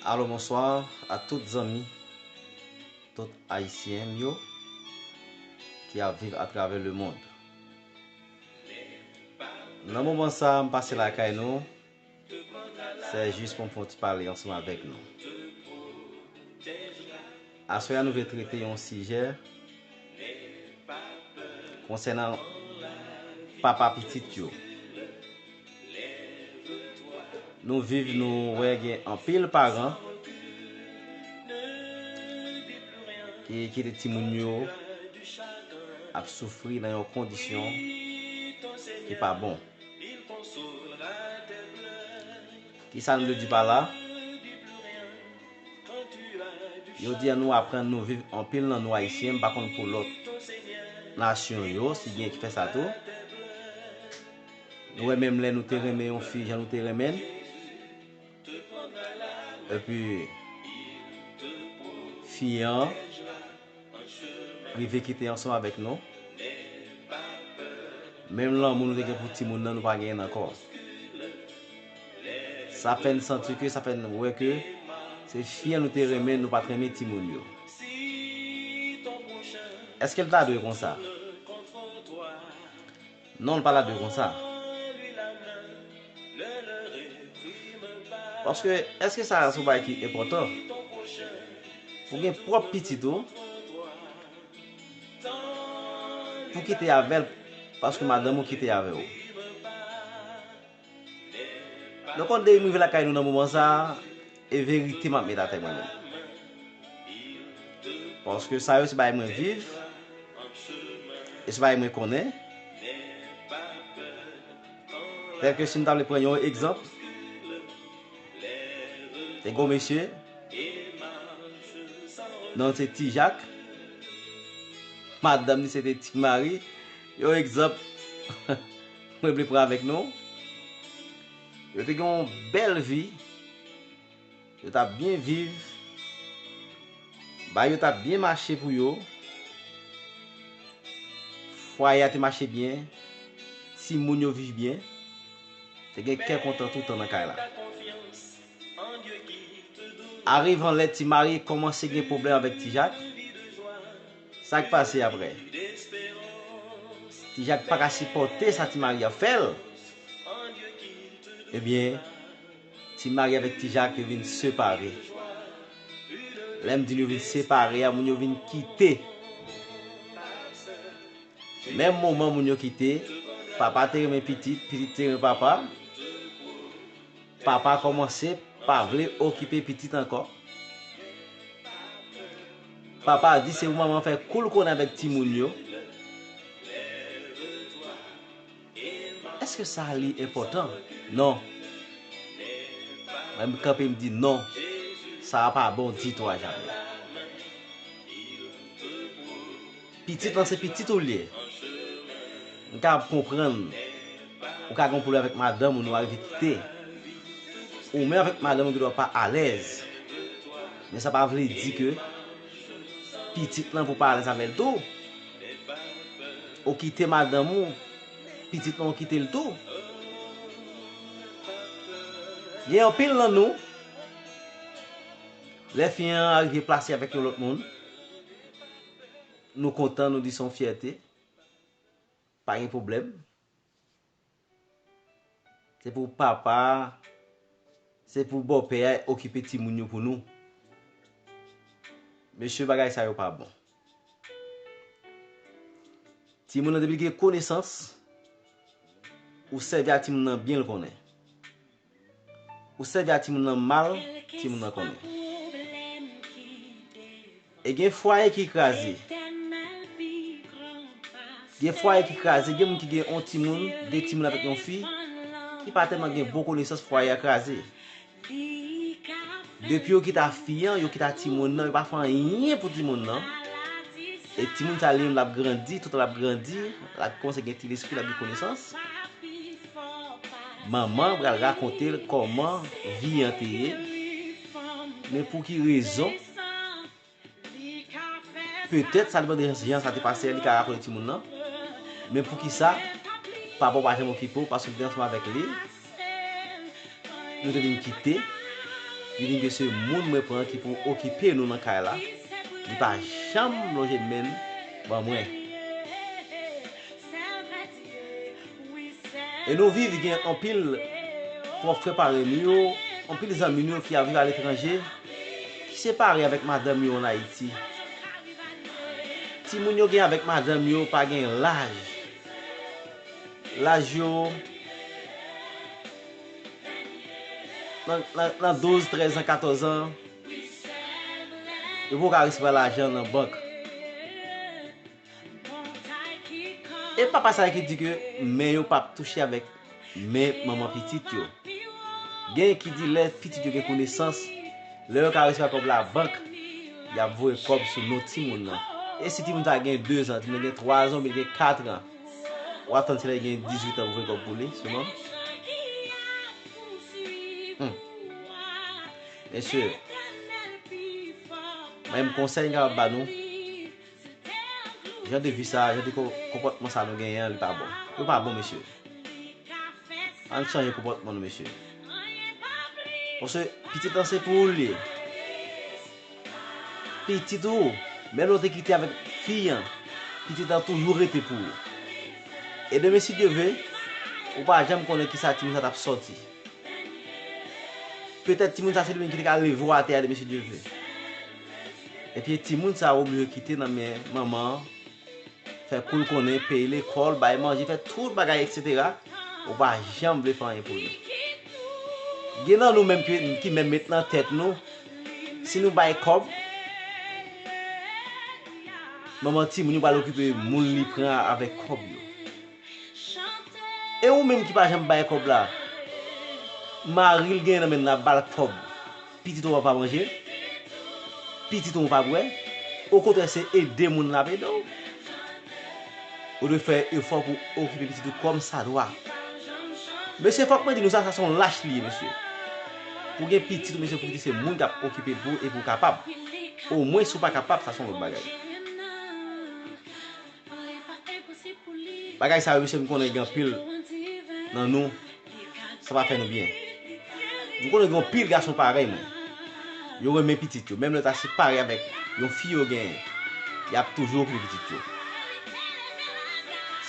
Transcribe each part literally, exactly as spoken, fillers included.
Alo, bonswa a tout zanmi, tout Ayisyen m yo ki ap viv atravè lemonn. Nan moman sa a, m pase lakay nou, se jis pou m fè yon ti pale ansanm avèk nou. Aswè a, nou vle trete yon sijè konsènan papa pitit yo. Nou viv, nou wè gen anpil paran ki kite timoun yo ap soufri nan yon kondisyon ki pa bon. Kisa nou vle di pa la? Jodi a, nou aprann, nou viv, anpil nan nou Ayisyen, m pa konn pou lòt nasyon yo, si gen ki fè sa tou. Nou wè, menm lè nou te renmen yon fi jan nou te renmen l, epi fi an rive kite ansanm avèk nou, menm lanmou nou te gen pou timoun nan, nou pa genyen l ankò. Sa fè n santi ke, sa fè n wè ke se fi an nou te renmen, nou pa t renmen timoun yo. Èske l ta dwe konsa? Non, l pa ta dwe konsa. Paske, èske sa se yon bagay ki enpòtan? Pou gen pwòp pitit ou, pou kite avè l, paske madanm ou kite avè w. Donk, yon de m rive lakay nou nan moman sa a, e verite m ap met atè mwen menm. Paske sa yo se bagay mwen viv, e se bagay mwen konnen. Tèlke si m ta vle pran yon egzanp, te gen yon mesye, non l se Ti Jak, madanm li se te Ti Mari. Yon egzanp mwen vle pran avèk nou. Yo te gen yon bèl vi, yo t ap byen viv, bagay yo t ap byen mache pou yo, fwaye a te mache byen, timoun yo viv byen, te gen kè kontan toutan nan kay la. Arivan lè Ti Mari kòmanse gen pwoblèm avèk Ti Jak, sa k pase apre? Ti Jak pa ka sipòte sa Ti Mari ap fè l. Ebyen, Ti Mari avèk Ti Jak yo vin separe. Lè m di n yo vin separe a, moun yo vin kite. Menm moman moun yo kite, papa te renmen pitit, pitit te renmen papa. Papa kòmanse pa vle okipe pitit ankò. Papa di se pou manman fè kou l konnen avèk timoun yo. Èske sa li enpòtan? Non. Mwen, m kanpe, m di non. Sa a pa bon ditou a Jamè. Pitit lan se pitit ou l ye. M ka konprann ou ka gen yon pwoblèm avèk madanm ou, nou arive kite. Ou menm avèk madanm ou gendwa pa alèz. Men sa pa vle di ke pitit lan pou pa alèz avè l tou. Ou kite madanm ou, pitit lan ou kite l tou. Gen anpil nan nou, lè fi an arive plase avèk yon lòt moun, nou kontan, nou di se yon fyète. Pa gen pwoblèm. Se pou papa, se pou bòpè a okipe timoun yo pou nou. Mesye, bagay sa yo pa bon. Timoun nan depi l gen konesans, ou sèvi a timoun nan byen l konnen. Ou sèvi a timoun nan mal, timoun nan konnen. E gen fwaye ki kraze. Gen fwaye ki kraze, gen moun ki gen yon timoun, de timoun avèk yon fi, ki pa tèlman gen bon konesans, fwaye a kraze. Depi yo kite a fi an, yo kite a timoun nan, yo pa fè anyen pou timoun nan. E timoun sa li menm l ap grandi, toutan l ap grandi, l ap kòmanse gen ti lespri, l ap gen konesans. Manman pral rakonte l kòman vi an te ye. Men pou ki rezon? Petèt sa depann de jan sa te pase a, li ka rakonte timoun nan. Men poukisa papa w pa janm okipe w, paske l te ansanm avèk li, nou te vin kite. Li di ke se moun mwen pran ki pou okipe nou nan kay la. Li pa janm lonje men l ban mwen. E nou viv gen anpil pwòp frè parèy nou yo, anpil zanmi nou yo ki ap viv aletranje, ki separe avèk madanm yo ann Ayiti. Timoun yo gen avèk madanm yo pa gen laj. Laj yo nan, nan, nan douz, trèz an, katòz an, yo poko ka resevwa lajan nan bank. E papa sa ki di ke men yo p ap touche avèk men manman pitit yo. Gen ki di lè pitit yo gen konesans, lè yo ka resevwa kòb la bank, y ap voye kòb sou non timoun nan. E si timoun sa gen de zan, timoun gen twa zan, oubyen gen kat an, w ap tann se lè l gen dizuit an pou voye kòb pou li sou non l? Hmm. Mesye, mwen menm konsèy m kapab ba nou, jan de vi sa, jan de ko-, konpòtman sa nou genyen an, li pa bon. Yo pa bon, mesye. Ann chanje konpòtman nou, mesye. Paske pitit lan se pou ou l ye. Pitit ou, menm lè w te kite avèk fi an, pitit lan toujou rete pou ou. E demen, si Dye vle, ou pa janm konnen kisa timoun sa t ap sòti. Petèt timoun sa se li menm ki te ka leve w atè a demen, si Dye vle. Epi timoun sa ou oblije kite nan men manman an, fè kou l konnen, peye lekòl, bay manje, fè tout bagay, etsetera. Ou pa janm vle fè anyen pou li. Gen nan nou menm ki, ki menm met nan tèt nou, si nou bay kòb, manman timoun yo pral okipe moun li pran avèk kòb yo. E ou menm ki pa janm bay kòb la, mari l gen nan men l ap ba l kòb, pitit ou an pa manje, pitit ou an pa bwè, okontrè se ede moun l ap ede w. Ou dwe fè efò pou okipe pitit ou kòmsadwa. Mesye, fòk mwen di nou sa, sa se yon lach li ye, mesye. Pou gen pitit ou, mesye, pou kite se moun k ap okipe pou ou epi w kapab. Omwen si w pa kapab, sa se yon lòt bagay. Bagay sa yo, mesye, m konnen gen anpil nan nou, sa pa fè nou byen. M konnen gen anpil gason parèy mwen. Yo renmen pitit yo. Menm lè yo ta separe avèk yon fi yo genyen, y ap toujou okipe pitit yo.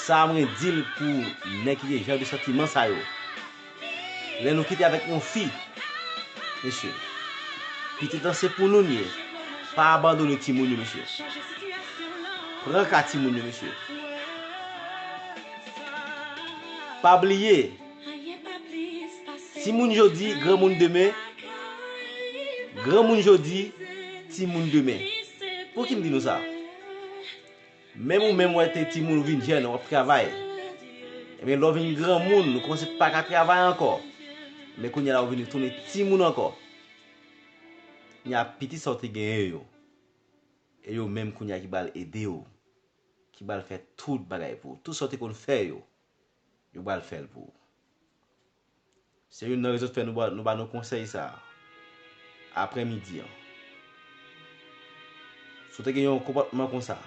Sa mwen di l pou nèg ki gen jan de santiman sa yo. Lè nou kite avèk yon fi, mesye, pitit lan se pou nou l ye. Pa abandone timoun yo, mesye. Pran ka timoun yo, mesye. Pa bliye, timoun jodi, granmoun demen. Granmoun jodi, timoun demen. Pouki m di nou sa? Menm ou menm wè te timoun ou vin jèn, w ap travay. Ebyen, lè w vin granmoun, ou kòmanse pa ka travay ankò. Men kounye a la, ou vin tounen timoun ankò. Kounye a, pitit sa w te genyen yo, e yo menm kounye a ki pral ede w, ki pral fè tout bagay pou ou. Tout sa w te konn fè yo, yo pral fè l pou ou. Se youn nan rezon k fè nou ba, nou ba nou konsèy sa a aprè midi an. Si w te gen yon konpòtman konsa,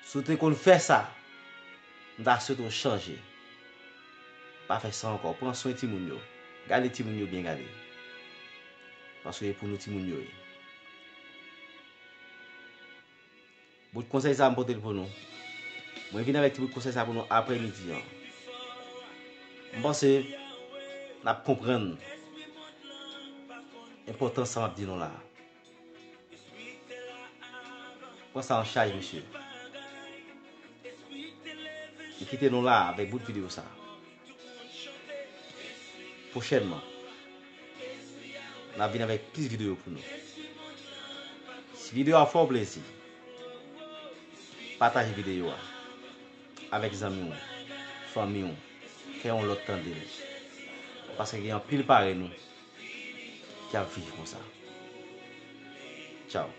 si w te konn fè sa, m ta swete w chanje. Pa fè sa ankò. Pran swen timoun yo. Gade timoun yo byen gade. Paske e pou nou timoun yo ye. Bout konsèy sa a m pote l pou nou. Mwen vin avèk ti bout konsèy sa a pou nou aprè midi an. M panse n ap konprann enpòtans sa m ap di nou la a. Pran sa an chaj, mesye. M kite nou la avèk bout videyo sa a. Pwochènman, n ap vin avèk plis videyo pou nou. Si videyo a fè w plezi, pataje videyo a avèk zanmi w, fanmi w, fè yon lòt tande l. Paske gen anpil parèy nou ki ap viv konsa. Tchaw.